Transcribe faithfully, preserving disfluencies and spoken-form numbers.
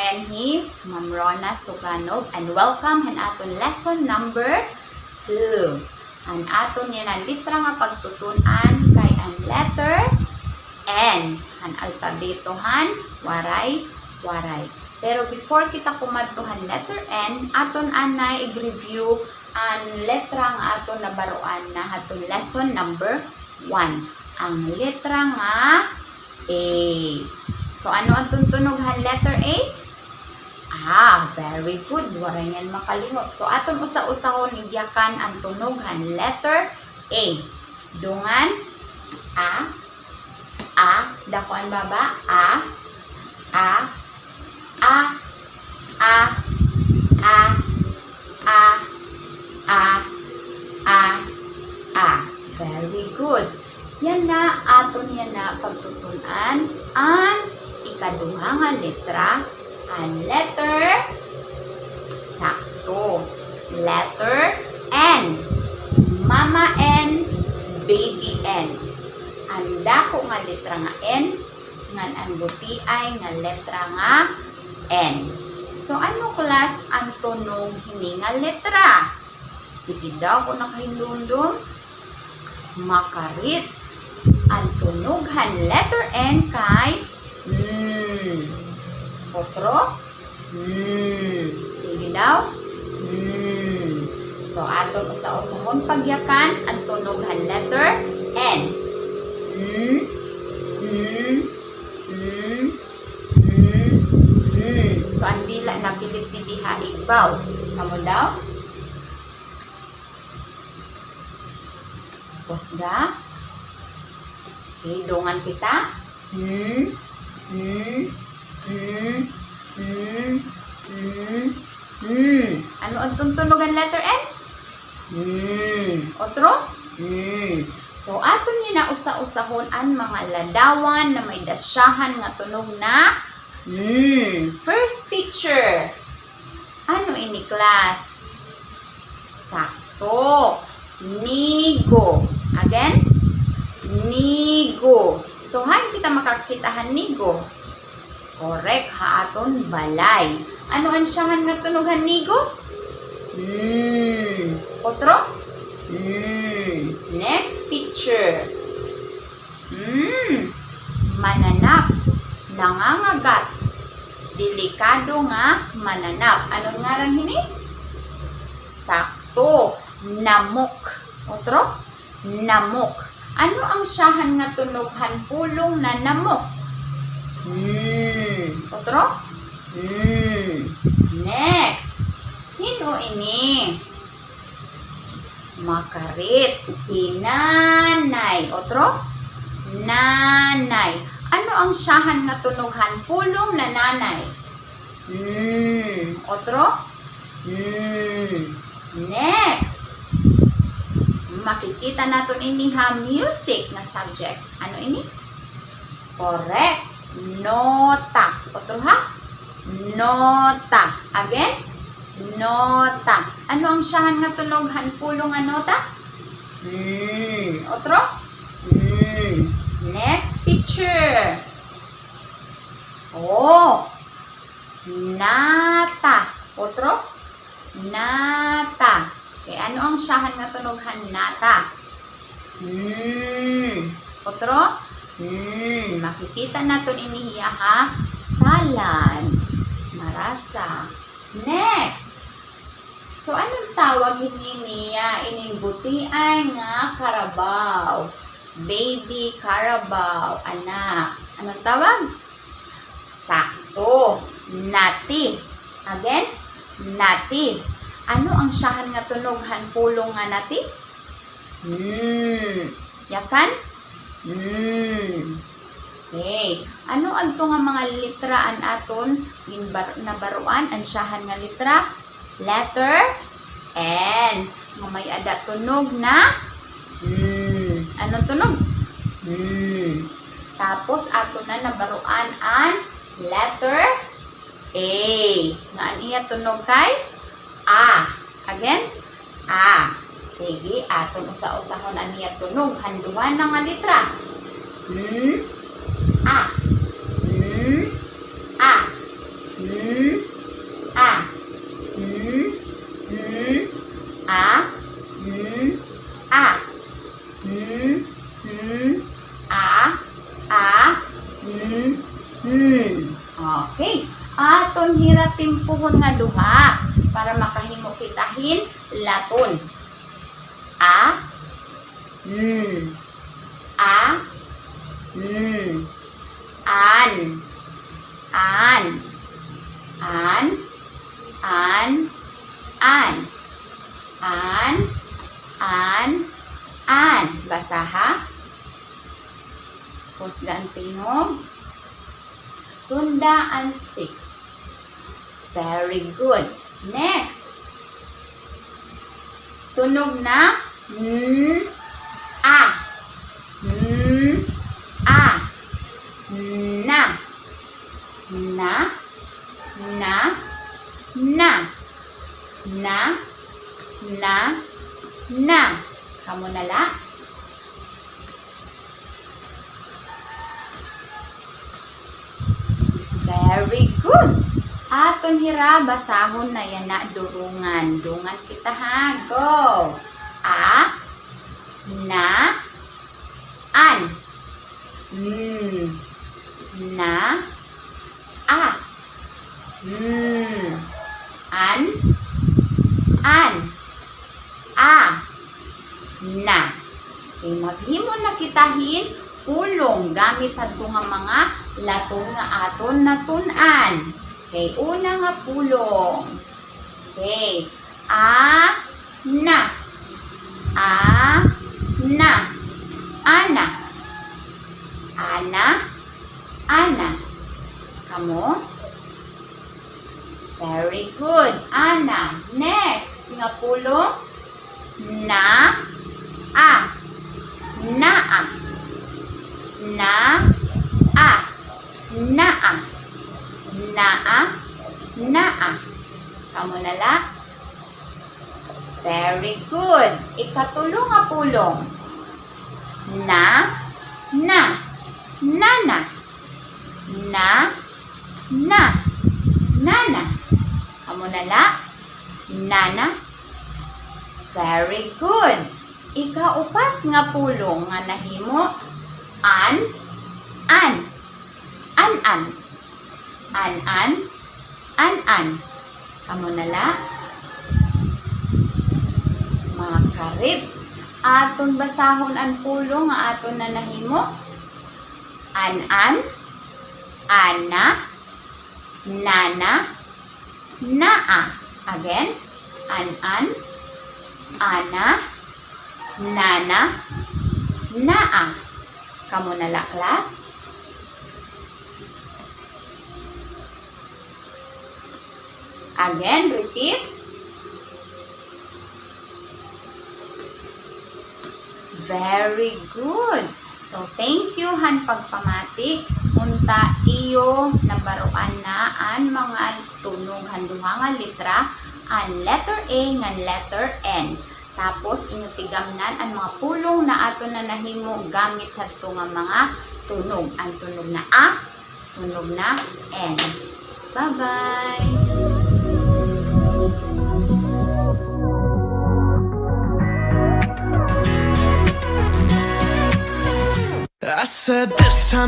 Hi Ma'am Rona Suganog, and welcome han aton lesson number two. An aton yana litra nga pagtutun-an kay an letter N han alpabeto han Waray-Waray. Pero before kita kumadto han letter N, aton anay ig-review an letra nga aton nabaroan na hadton lesson number one. An letra nga A. So, ano an tunog han letter A? Ah, very good. Waray niyan makalimot. So, aton usa-usahon igyakan an tunog han letter A. Dungan, a, a, dako an baba, a, a, a, a, a, a, a, a, a. Very good. Yana, aton yana pagtutun-an an ikaduha nga letra, an letter, sakto, letter N. Mama N, baby N. An dako nga letra nga N, ngan an butiay nga letra nga N. So, ano, class, an tunog hini nga letra? Sige daw, kon nakahinumdom. Makarit. An tunog han letter N kay N. Otro? N. Sige daw. N. So, aton usa-usahon pagyakan an tunog han letter N. N, N, N, N, N. So, an dila napilit didi ha igbaw. Kamo daw? Tapos ga. Okay, dungan kita. Hmm, hmm, hmm, hmm, hmm, hmm. Ano an tunog han letter N? Hmm. Otro? Hmm. So, aton yana usa-usahon an mga ladawan na may dasyahan nga tunog na Hmm, first picture. Ano ini, class? Sakto. Nigo. Again? Nigo. So, hain kita makakita han nigo? Correct, ha aton balay. Ano an syahan nga tunog han nigo? Hmm. Otro? Hmm. Next picture. Hmm, mananap, nangangagat, delikado nga mananap. Ano an ngaran hini? Sakto, namok. Otro? Namok. Ano an syahan nga tunog han pulong na namok? Hmm. Otro? Hmm. Next. Hin-o ini? Makarit. Hi nanay. Otro? Nanay. Ano an syahan nga tunog han pulong na nanay? Hmm. Otro? Hmm. Next. Makikita naton ini ha music nga subject. Ano ini? Correct. Nota. Otro ha? Nota. Again? Nota. Ano an syahan nga tunog han pulong nga nota? Hmm. Otro? Hmm. Next picture. Oh. Nata. Otro? Nata. Okay, ano an syahan nga tunog han nata? Hmm. Otro? Hmm. Makikita naton ini hiya ha salad. Marasa. Next. So, ano an tawag hini niya, ining butiay nga karabaw? Baby carabao, anak. Ano an tawag? Sakto. Nati. Again, nati. Ano an syahan nga tunog han pulong nga nati? Hmm. Yakan? Hmm. Okay. Ano adto nga mga litra an aton ginbar-, nabaroan? An syahan nga litra? Letter N. Nga may-ada tunog na N. Ano an tunog? N. Tapos, aton na nabaroan an letter A. Nga an iya tunog kay A. Again, A. Sige, aton usa-usahon an iya tunog han duha na nga litra. N, A. N, A. N, Hira timpohon nga duha para makahimo kita hin laton. A, n. A, n. An. An. An. An. An. An. An. An. Basaha. Husga an tingog. Sunda an stick. Very good. Next. Tunog na n, a. N, a. Na. Na, na, na. Na, na, na. Kamo na la. Very good. Aton hira basahon na yana, durungan. Dungan kita, ha. Go. A, na, an. N, na, a. N, an, an. A, na. Okay, maghimo na kita hin pulong gamit hadto nga mga laton nga aton natun-an. Okay, una nga pulong. Okay. A, na. A, na. Ana. Ana. Ana. Kamo? Very good. Ana. Next nga pulong. Na, a. Naa. Na, a. Naa. Naa. Naa. Kamo na la. Very good. Ikatulo nga pulong. Na, na, nana. Na, na, nana. Kamo na la. Nana. Very good. Ikaupat nga pulong nga nahimo, an, an. An-an. An-an. An-an. Kamo na la. Makarit. Aton basahon an pulong nga aton na nahimo. An-an. Ana. Nana. Naa. Again. An-an. Ana. Nana. Naa. Kamo na la, class. Again, repeat. Very good. So, thank you han pagpamati. Unta iyo nabaroan na an mga tunog han duha nga letra, an letter A ngan letter N. Tapos, inyo tigamnan an mga pulong na aton na nahimo gamit hadto nga mga tunog. An tunog na A, tunog na N. Bye-bye! I said this time